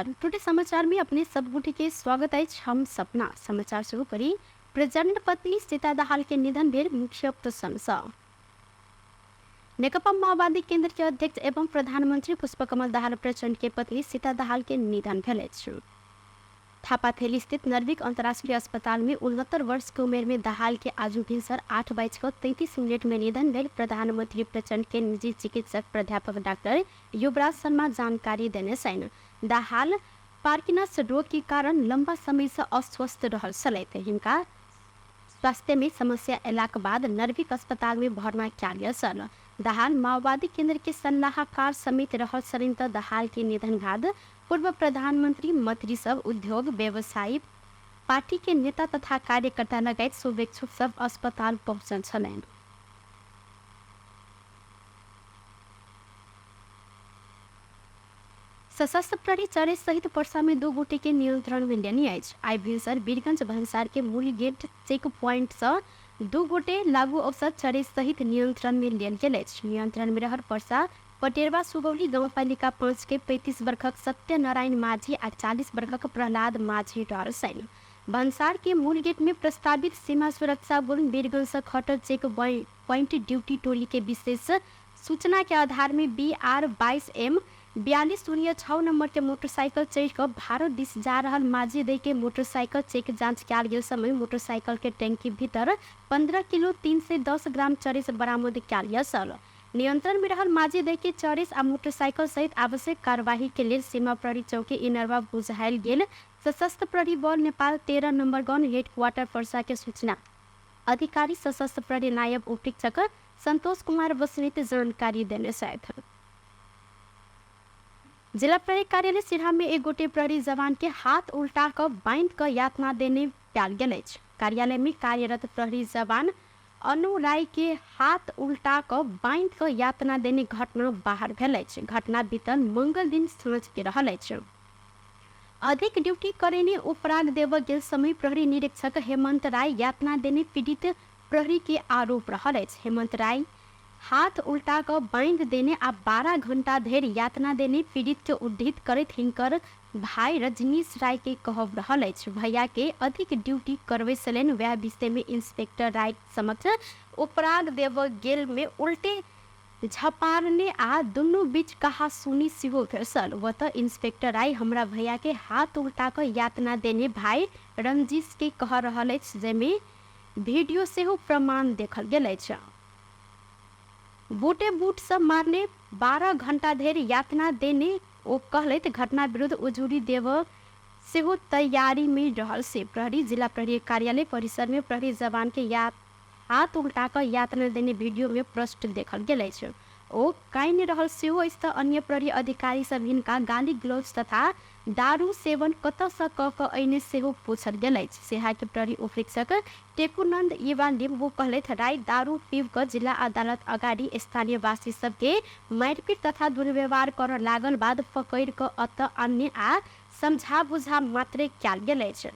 नमस्कार, टुडे समाचार में अपने सब गोटे के स्वागत अछि। हम सपना समाचार शुरू करी प्रचंड पत्नी सीता दाहाल के निधन भेल मुख्य प्रसंग सँ। नेकपा माओवादी केंद्र के अध्यक्ष एवं प्रधानमंत्री पुष्पकमल दाहाल प्रचंड के पत्नी सीता दाहाल के निधन भेल अछि। थापाथेली स्थित नर्विक अंतर्राष्ट्रीय अस्पताल में 69 वर्ष के उमेर में दाहाल के आजु भिनसर आठ बाजि कऽ 33 मिनट में निधन भेल प्रधानमंत्री प्रचंड के निजी चिकित्सक प्राध्यापक डॉक्टर युवराज शर्मा जानकारी देने छनि। दाहाल पार्किनस रोग के कारण लंबा समय सँ अस्वस्थ रहल छलथि। हिनका स्वास्थ्य में समस्या अयलाक बाद नर्विक अस्पताल में भर्ना कयल गेल छल। दाहाल माओवादी केंद्र के सलाहकार समेत रहल छलनि त दाहाल के निधन बाद पूर्व प्रधानमंत्री, मंत्री सब, उद्योग, व्यवसायी, पार्टी के नेता तथा कार्यकर्ता लगायत शुभेच्छुक सब अस्पताल पहुँचल छलनि। सशस्त्र प्रहरी चरे सहित पर्सा में 2 गोटे के नियंत्रण में लेने अछि। आइ भिनसर वीरगंज भन्सार के मूल गेट चेक पॉइंट सँ 2 गोटे लागू औषध चरे सहित नियंत्रण में लेल गेल अछि। नियंत्रण में रहल पर्सा पटेरवा सुगौली गाउँपालिका 5 के 35 वर्षक सत्यनारायण माझी आ 40 वर्षक प्रहलाद माझी रहल छनि। भन्सार के मूल गेट में प्रस्तावित सीमा सुरक्षा बल वीरगंज सँ खटल चेक पॉइंट ड्यूटी टोली के विशेष सूचना के आधार में बी आर 22 एम 4206 नंबर के मोटरसाइकिल चढ़ि कऽ भारत दिस जा रहल माझी दय के मोटरसाइकिल चेक जांच कयल गेल समय मोटरसाइकिल के टैंकी भीतर 15 किलो 310 ग्राम चरस बरामद कयल गेल छल। नियंत्रण में रहल माझी दय के चरस आ मोटरसाइकिल सहित आवश्यक कार्यवाही के लेल सीमा प्रहरी चौकी इनरवा बुझायल गेल सशस्त्र प्रहरी बल नेपाल 13 नंबर गन हेड क्वार्टर पर्सा के सूचना अधिकारी सशस्त्र प्रहरी नायब उपरीक्षक संतोष कुमार बस्नेत जानकारी देने छथि। जिला प्रहरी कार्यालय सिरहा में एक गोटे प्रहरी जवान के हाथ उल्टा कऽ बांधि कऽ यातना देने पायल गेल अछि। कार्यालय में कार्यरत प्रहरी जवान अनु राय के हाथ उल्टा कऽ बांधि कऽ यातना देने घटना बाहर भेल अछि। घटना बीतल मंगल दिन साँझ के रहल अछि। अधिक ड्यूटी करेने उपराग देबऽ गेल समय प्रहरी निरीक्षक हेमंत राय यातना देने पीड़ित प्रहरी के आरोप रहल अछि। हेमंत राय हाथ उल्टा कऽ बांधि देने आ 12 घंटा धरि यातना देने पीड़ित के उद्धृत करैत हिनकर भाई रजनीश राय के कहब रहल अछि। भैया के अधिक ड्यूटी करबै छलनि वएह विषय में इंस्पेक्टर राय समक्ष उपराग देबऽ गेल में उल्टे झपारने आ दुनू बीच कहासुनी सेहो भेल छल। ओतऽ इंस्पेक्टर राय हमरा भैया के हाथ उल्टा कऽ यातना देने भाई रंजीश के कह रहल अछि जाहिमे वीडियो सेहो प्रमाण देखल गेल अछि। बूटे बूट सँ मारने 12 घंटा धरि यातना देने ओ कहलथि घटना विरुद्ध उजुरी देबऽ सेहो तैयारी मे रहल से प्रहरी जिला प्रहरी कार्यालय परिसर मे प्रहरी जवान के हाथ उल्टा कऽ यातना देने वीडियो मे प्रष्ट देखल गेल अछि। ओ कानि रहल सेहो अछि तऽ अन्य प्रहरी अधिकारी सब हिनका गाली गलौज तथा दारू सेवन कतऽ सँ कऽ कऽ अयने सेहो पूछल गेल अछि। सिरहाके प्रहरी उपरीक्षक टेकुनन्द युवा लिम्बू कहलथि राय दारू पीब कऽ जिला अदालत अगाडि स्थानीयवासी सबके मारिपीट तथा दुर्व्यवहार करऽ लागल बाद पकड़ि कऽ अतऽ आनने आ समझा बुझा मात्रे कयल गेल अछि।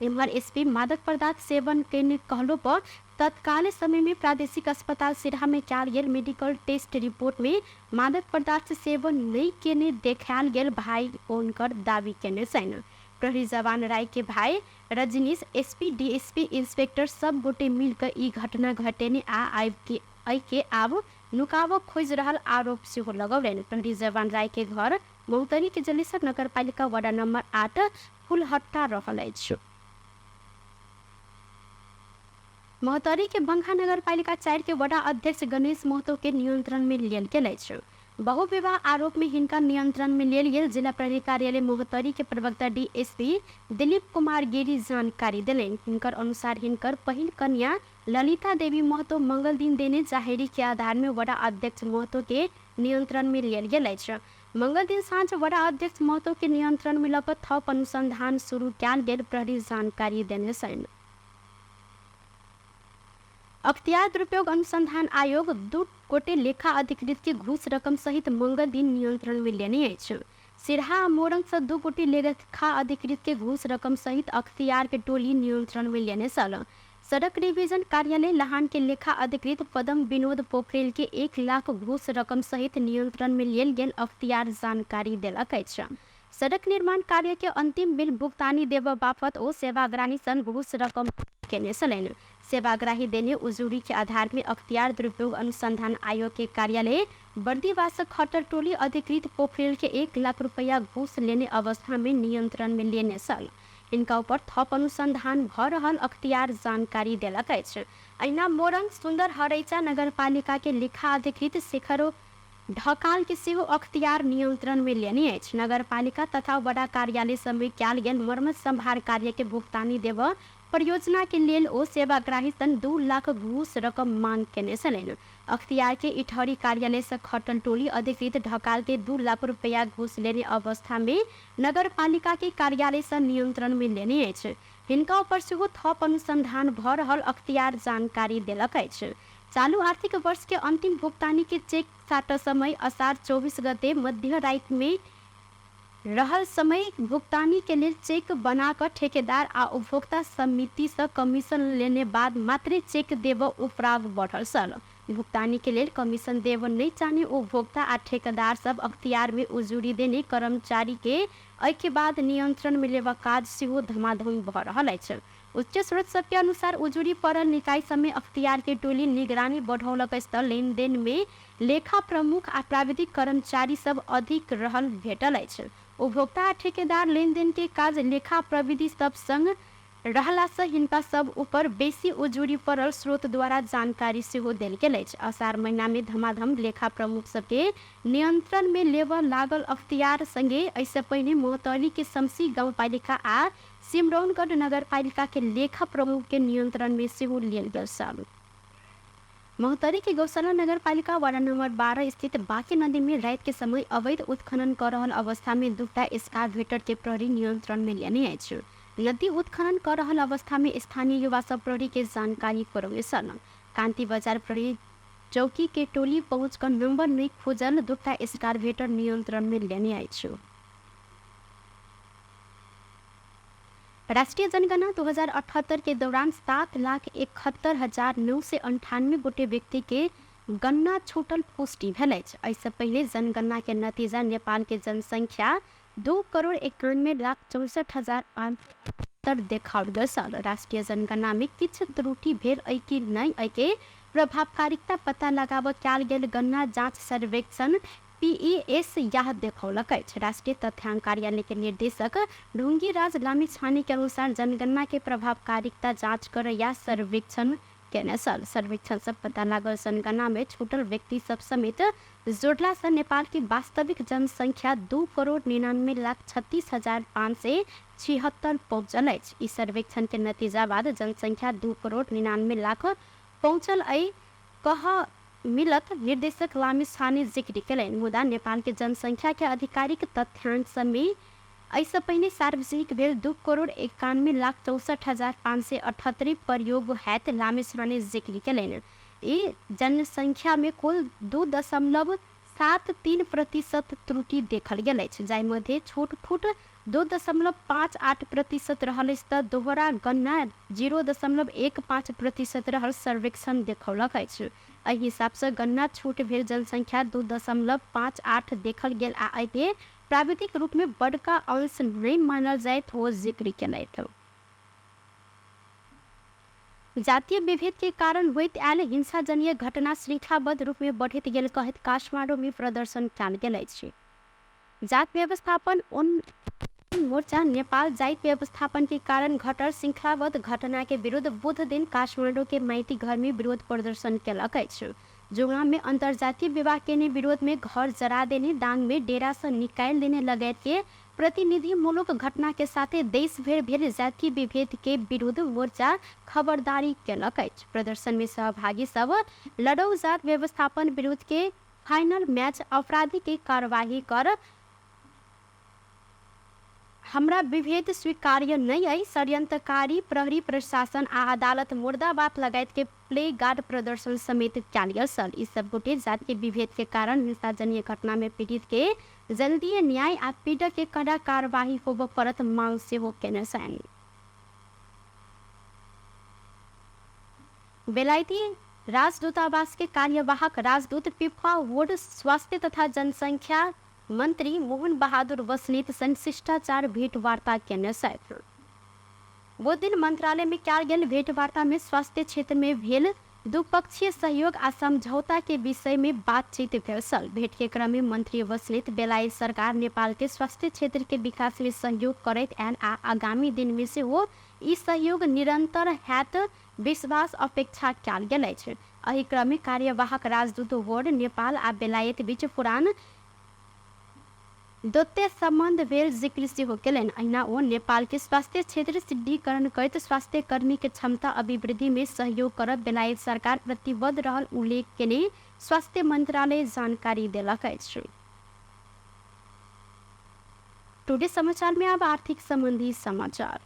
एम्हर एसपी मादक पदार्थ सेवन कयने कहलो पर तत्काल समय में प्रादेशिक अस्पताल सिरहा में कयल गेल मेडिकल टेस्ट रिपोर्ट में मादक पदार्थ सेवन नहि केने देखायल गेल भाई हुनकर दावी केने छनि। प्रहरी जवान राय के भाई रजनीश एसपी डीएसपी इंस्पेक्टर सब गोटे मिल कऽ ई घटना घटेने आ आबि के एहि के आब नुकाबऽ खोजि रहल आरोप सेहो लगौलनि। प्रहरी जवान राय के घर महोत्तरी के जलेसर नगरपालिका वडा नंबर 8 फुलहट्टा रहल अछि। महोत्तरी के बंगहा नगरपालिका 4 के वडा अध्यक्ष गणेश महतो के नियंत्रण में लेल गेल अछि। बहुविवाह आरोप में हिनका नियंत्रण में लेल गेल जिला प्रहरी कार्यालय महोत्तरी के प्रवक्ता डीएसपी दिलीप कुमार गिरी जानकारी देलनि। हिनकर अनुसार हिनकर पहिल कन्या ललिता देवी महतो मंगल दिन देने जाहेरी के आधार में वडा अध्यक्ष महतो के नियंत्रण में लेल गेल अछि। मंगल दिन साँझ वडा अध्यक्ष महतो के नियंत्रण में लऽ कऽ थप अनुसंधान शुरू कयल गेल प्रहरी जानकारी देने छनि। अख्तियार दुरुपयोग अनुसंधान आयोग 2 गोटे लेखा अधिकृत के घूस रकम सहित मंगल दिन नियंत्रण में लेने अछि। सिरहा आ मोरंग सँ 2 गोटे लेखा अधिकृत के घूस रकम सहित अख्तियार के टोली नियंत्रण में लेने छल। सड़क रिवीजन कार्यालय लहान के लेखा अधिकृत पदम विनोद पोखरेल के 1 लाख घूस रकम सहित नियंत्रण में लेल गेल अख्तियार जानकारी देलक अछि। सड़क निर्माण कार्य के अंतिम बिल भुगतानी देव बापत ओ सेवाग्राही सन घूस रकम केने छलनि। सेवाग्राही देने उजुरी के आधार में अख्तियार दुरुपयोग अनुसंधान आयोग के कार्यालय बर्दीवास खटर टोली अधिकृत पोखरेल के 1 लाख रुपया घूस लेने अवस्था में नियंत्रण में लेने छल। इनका ऊपर थप अनुसंधान भ रहल अख्तियार जानकारी देलक अछि। अहिना मोरंग सुन्दर हरैचा नगरपालिका के लेखा अधिकृत शेखर ढकाल के सेहो अख्तियार नियंत्रण में लेने अछि। नगरपालिका तथा वडा कार्यालय सब में कयल गेल मर्मत संभार कार्य के भुगतानी देव परियोजना के लेल ओ सेवाग्राही सन 2 लाख घूस रकम मांग केने छलनि। अख्तियार के इटहरी कार्यालय से खटल टोली अधिकृत ढकाल के 2 लाख रुपया घूस लेने अवस्था में नगरपालिका के कार्यालय से नियंत्रण में लेने अछि। हिनका ऊपर सेहो थप अनुसंधान भ रहल अख्तियार जानकारी देलक अछि। चालू आर्थिक वर्ष के अंतिम भुगतानी के चेक साट समय असार 24 गते मध्य राति में रहल समय भुगतानी के लेल चेक बना कऽ ठेकेदार आ उपभोक्ता समिति से कमीशन लेने बाद मात्रे चेक देब उपराग बढ़ल छल। भुगतानी के लेल कमीशन देब नहि चाहने उपभोक्ता आ ठेकेदार सब अख्तियार में उजुरी देने कर्मचारी के एहि के बाद नियंत्रण में लेबऽ काज सेहो धमाधम भऽ रहल अछि। उच्च स्रोत सबके अनुसार उजुरी पड़ल निकाय सबमे अख्तियार के टोली निगरानी बढ़ौलक अछि तऽ लेनदेन में लेखा प्रमुख आ प्राविधिक कर्मचारी सब अधिक रहल भेटल अछि। उपभोक्ता आ ठेकेदार लेनदेन के काज लेखा प्रविधि सब संग रहलासँ हिनका सब ऊपर बेसी उजुरी पड़ल स्रोत द्वारा जानकारी सेहो देल गेल अछि। असार महीना में धमाधम लेखा प्रमुख सबके नियंत्रण में लेबऽ लागल अख्तियार संगे एहिसँ पहिने महोत्तरी के शमसी गाउँपालिका आ सिमरौनगढ़ नगरपालिका के लेखा प्रमुख के नियंत्रण में सेहो लेल गेल छल। महोत्तरी के गौशाला नगरपालिका वार्ड नंबर 12 स्थित बाँकी नदी में रात के समय अवैध उत्खनन कर रहल अवस्था में 2टा एक्सकावेटर के प्रहरी नियंत्रण में लेने अछि। नदी उत्खनन कर रहल अवस्था में स्थानीय युवा सब प्रहरी के जानकारी करौने छल। कांति बाजार प्रहरी चौकी के टोली पहुँच कर नंबर नहीं खोजल 2टा एक्सकावेटर नियंत्रण में लेने अछि। राष्ट्रीय जनगणना 2078 के दौरान 7,71,998 गोटे व्यक्ति के गणना छूटल पुष्टि भेल अछि। एहिसँ पहिले जनगणना के नतीजा नेपाल के जनसंख्या 2,91,64,578 देखाओल गेल छल। राष्ट्रीय जनगणना में किछु त्रुटि भेल अछि कि नहि, एहिके प्रभावकारिता पता लगाबऽ कयल गेल गणना जाँच सर्वेक्षण पीईएस यह देखौलक अछि। राष्ट्रीय तथ्यांक कार्यालय के निर्देशक ढुंगीराज लामिछाने के अनुसार जनगणना के प्रभावकारिता जाँच कर या सर्वेक्षण केने छल। सर्वेक्षण से पता लागल जनगणना में छूटल व्यक्ति सब समेत जोड़ला से नेपाल की वास्तविक जनसंख्या 2,99,36,576 पहुँचल अछि। ई सर्वेक्षण के नतीजा बाद जनसंख्या 2,99,00,000 पहुँचल अइ कह मिलत निर्देशक लामिछाने जिक्र केलनि। मुदा नेपाल के जनसंख्या के आधिकारिक तथ्यांक सबमे एहिसँ पहिने सार्वजनिक भेल 2,91,64,578 प्रयोग हैत लामिछाने जिक्र केलनि। ई जनसंख्या में कुल 2.73% त्रुटि देखल गेल अछि, जाहि मध्ये छोट फुट 2.58% रहल अछि तऽ दोहरा गणना 0.15% रहल सर्वेक्षण देखौलक अछि। एहि हिसाबसँ गणना छूट भेल जनसंख्या 2.58 देखल गेल आ एहिके प्राविधिक रूपमे बड़का अंश नहि मानल जाइत ओ जिक्र केलथि। जातीय विभेद के कारण होइत आयल हिंसाजन्य घटना श्रृंखलाबद्ध रूप में बढ़ैत गेल कहैत काठमाडौँ में प्रदर्शन कयल गेल अछि। जात व्यवस्थापन मोर्चा नेपाल जाति व्यवस्थापन के कारण घटल श्रृंखलाबद्ध घटना के विरुद्ध बुध दिन काठमाडौँ के माइती घर में विरोध प्रदर्शन केलक अछि। जुंगा में अंतर्जातीय विवाह केने विरोध में घर जरा देने, दांग में डेरा से निकालि देने लगायत के प्रतिनिधिमूलक घटना के साथे देश भरि भेल जातीय विभेद के विरुद्ध मोर्चा खबरदारी केलक अछि। प्रदर्शन में सहभागी सब लड़ौ जात व्यवस्थापन विरुद्ध के फाइनल मैच अपराधी के कार्यवाही कर हमरा विभेद स्वीकार्य नहि अइ, षड्यंत्रकारी प्रहरी प्रशासन आ अदालत मुर्दाबाद लगायत के प्ले गार्ड प्रदर्शन समेत कयल गेल छल। ई सब गोटे जातीय विभेद के कारण हिंसाजन्य घटना में पीड़ित के जल्दीए न्याय आ पीड़क के कड़ा कार्यवाही होबऽ पड़त मांग सेहो केने छनि। बेलायती राजदूतावास के कार्यवाहक राजदूत पिप्पा वुड स्वास्थ्य तथा जनसंख्या मंत्री मोहन बहादुर बस्नेत संग शिष्टाचार भेंटवार्ता केने छथि। बुध दिन मंत्रालय में कयल गेल भेंटवार्ता में स्वास्थ्य क्षेत्र में भेल द्विपक्षीय सहयोग आ समझौता के विषय में बातचीत भेल छल। भेंट के क्रम में मंत्री बस्नेत बेलायत सरकार नेपाल के स्वास्थ्य क्षेत्र के विकास में सहयोग करैत आयल आ आगामी दिन में सेहो ई सहयोग निरंतर हैत विश्वास अपेक्षा कयल गेल अछि। एहि क्रम में कार्यवाहक राजदूत बोर्ड नेपाल आ बेलायत बीच पुरान दोते सम्बन्ध भेल जिक्र सेहो केलनि। अहिना ओ नेपाल के स्वास्थ्य क्षेत्र सुदृढीकरण करैत स्वास्थ्य कर्मी के क्षमता अभिवृद्धि में सहयोग करब बेलायत सरकार प्रतिबद्ध रहल उल्लेख केने स्वास्थ्य मंत्रालय जानकारी देलक अछि। टुडे समाचार में अब आर्थिक संबंधी समाचार।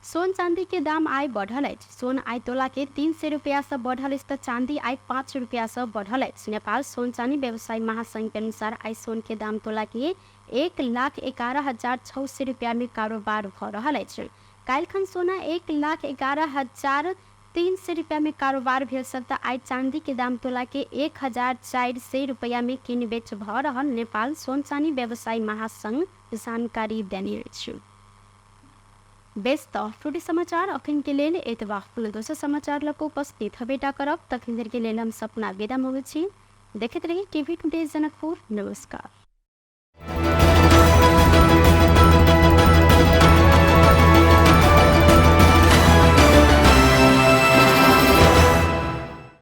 सोन चांदी के दाम आइ बढ़ल अछि। सोन आइ तोला के 300 रुपया से बढ़ल अछि तऽ चांदी आइ 5 रुपया से बढ़ल अछि। नेपाल सोन चांदी व्यवसायी महासंघ के अनुसार आइ सोन के दाम तोला के 1,11,600 रुपया में कारोबार भऽ रहल अछि। काल्हिखन सोना 1,11,300 रुपया में कारोबार भेल छल तऽ आइ चांदी के दाम तोला के 1,400 रुपया में किन बेच भऽ रहल नेपाल सोन चानी व्यवसायी महासंघ जानकारी देने अछि। बेस तऽ टुडे समाचार अखन के लेल एतबा। कोनो दोसर समाचार लऽ कऽ उपस्थित हेबेटा करब, तखन धरि के लेल हम सपना विदा मँगैत छी। देखैत रही टीवी टुडे जनकपुर। नमस्कार।